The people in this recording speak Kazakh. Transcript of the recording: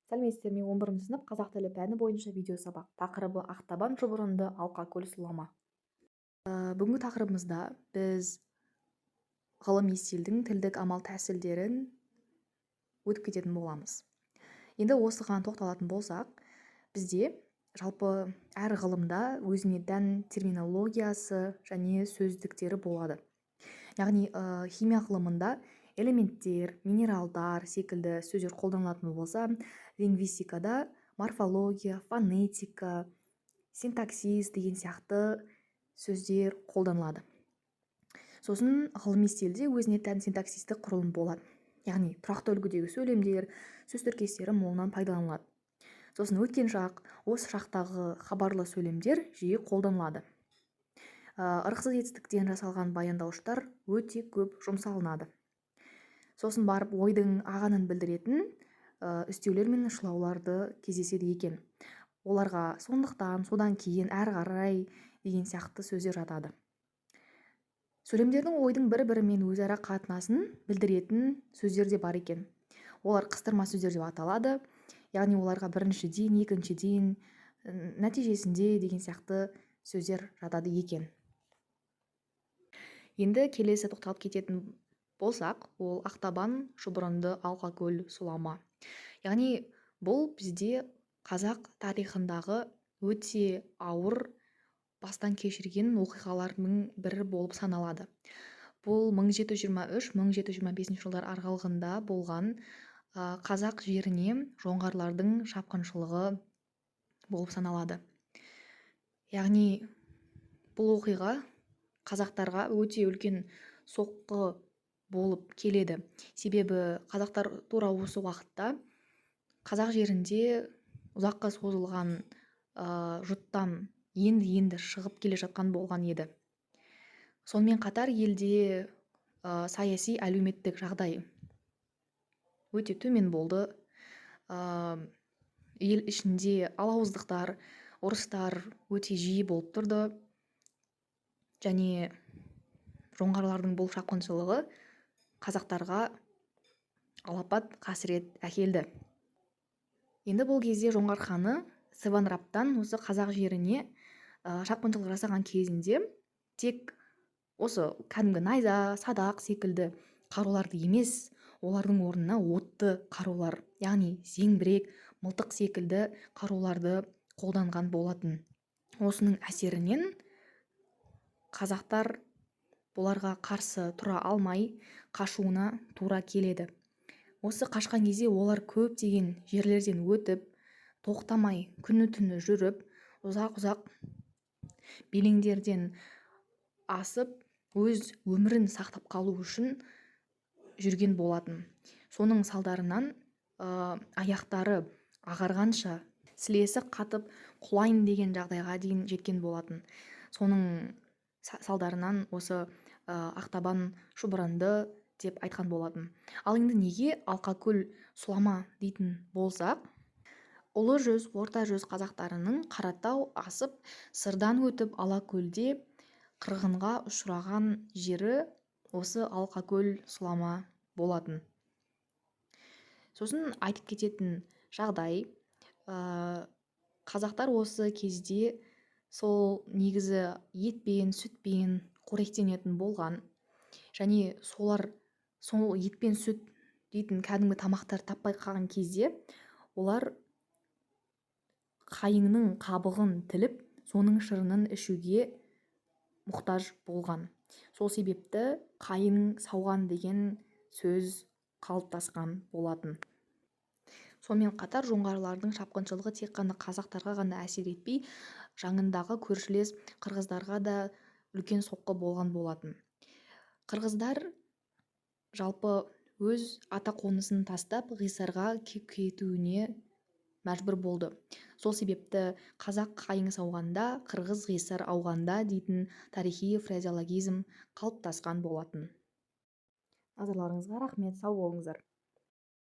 Сәлеметсіздер ме! 11-сынып қазақ тілі пәні бойынша видеосабақ. Тақырыбы: Ақтабан шұбырынды, Алқакөл сұлама. Бүгінгі тақырыбымызда біз ғылыми стильдің тілдік амал тәсілдерін өтіп кететін боламыз. Енді осыған тоқталатын болсақ, бізде жалпы әр ғылымда өзіне тән терминологиясы және сөздіктері болады. Яғни химия ғылымында элементтер, минералдар секілді сөздер қолданылатын болса, лингвистикада морфология, фонетика, синтаксис деген сияқты сөздер қолданылады. Сосын ғылыми стильде өзіне тән синтаксистік құрылым болады, яғни тұрақты үлгідегі сөйлемдер, сөз тіркестері молынан пайдаланылады. Сосын өткен шақ, осы шақтағы хабарлы сөйлемдер жиі қолданылады. Ырықсыз етістіктен жасалған баяндауыштар өте көп жұмсалынады. Сосын барып ойдың ағынын білдіретін үстеулер мен шылауларды кездеседі екен. Оларға сондықтан, содан кейін, әрі қарай деген сияқты сөздер жатады. Сөйлемдердің ойдың бір-бірімен өзара қатынасын білдіретін сөздер де бар екен. Олар қыстырма сөздер деп аталады, яғни оларға біріншіден, екіншіден, нәтижесінде деген сияқты сөздер жатады екен. Енді келесі тоқталып кететін болсақ, ол Ақтабан шұбырынды, Алқакөл сұлама. Яғни бұл бізде қазақ тарихындағы өте ауыр бастан кешірген оқиғалардың бірі болып саналады. Бұл 1723-1725 жылдар аралығында болған қазақ жеріне жоңғарлардың шапқыншылығы болып саналады. Яғни бұл оқиға қазақтарға өте үлкен соққы болып келеді, себебі қазақтар тура осы уақытта қазақ жерінде ұзаққа созылған жұттан енді-енді шығып келе жатқан болған еді. Сонымен қатар елде саяси, әлеуметтік жағдай өте төмен болды. Ел ішінде алауыздықтар, ұрыстар өте жиі болып тұрды және жоңғарлардың бұл шапқыншылығы қазақтарға алапат қасірет әкелді. Енді бұл кезде жоңғар ханы Севан-Раптан осы қазақ жеріне шапқыншылық жасаған кезінде тек осы кәдімгі найза, садақ секілді қаруларды емес, олардың орнына отты қарулар, яғни зеңбірек, мылтық секілді қаруларды қолданған болатын. Осының әсерінен қазақтар бұларға қарсы тұра алмай, қашуына тура келеді. Осы қашқан кезде олар көптеген жерлерден өтіп, тоқтамай күні түні жүріп, ұзақ-ұзақ белеңдерден асып, өз өмірін сақтап қалу үшін жүрген болатын. Соның салдарынан аяқтары ағарғанша, сілесі қатып, құлайын деген жағдайға дейін жеткен болатын. Соның салдарынан осы Ақтабан шұбырынды деп айтқан болатын. Ал енді неге Алқакөл сұлама дейтін болсақ, Ұлы жүз, Орта жүз қазақтарының Қаратау асып, Сырдан өтіп, Алакөлде қырғынға ұшыраған жері осы Алқакөл сұлама болатын. Сосын айтып кететін жағдай, қазақтар осы кезде сол негізі етпен, сүтпен қоректенетін болған және солар сол ет пен сүт дейтін кәдімгі тамақтар таппай қалған кезде олар қайыңның қабығын тіліп, соның шырынын ішуге мұқтаж болған. Сол себепті қайың сауған деген сөз қалыптасқан болатын. Сонымен қатар жоңғарлардың шапқыншылығы тек қана қазақтарға ғана әсер етпей, жанындағы көршілес қырғыздарға да үлкен соққы болған болатын. Қырғыздар жалпы өз ата қонысын тастап, Ғисарға кетуіне мәжбүр болды. Сол себепті «Қазақ қайың сауғанда, қырғыз Ғисар ауғанда» дейтін тарихи фразеологизм қалыптасқан болатын. Назарларыңызға рахмет, сау болыңыздар!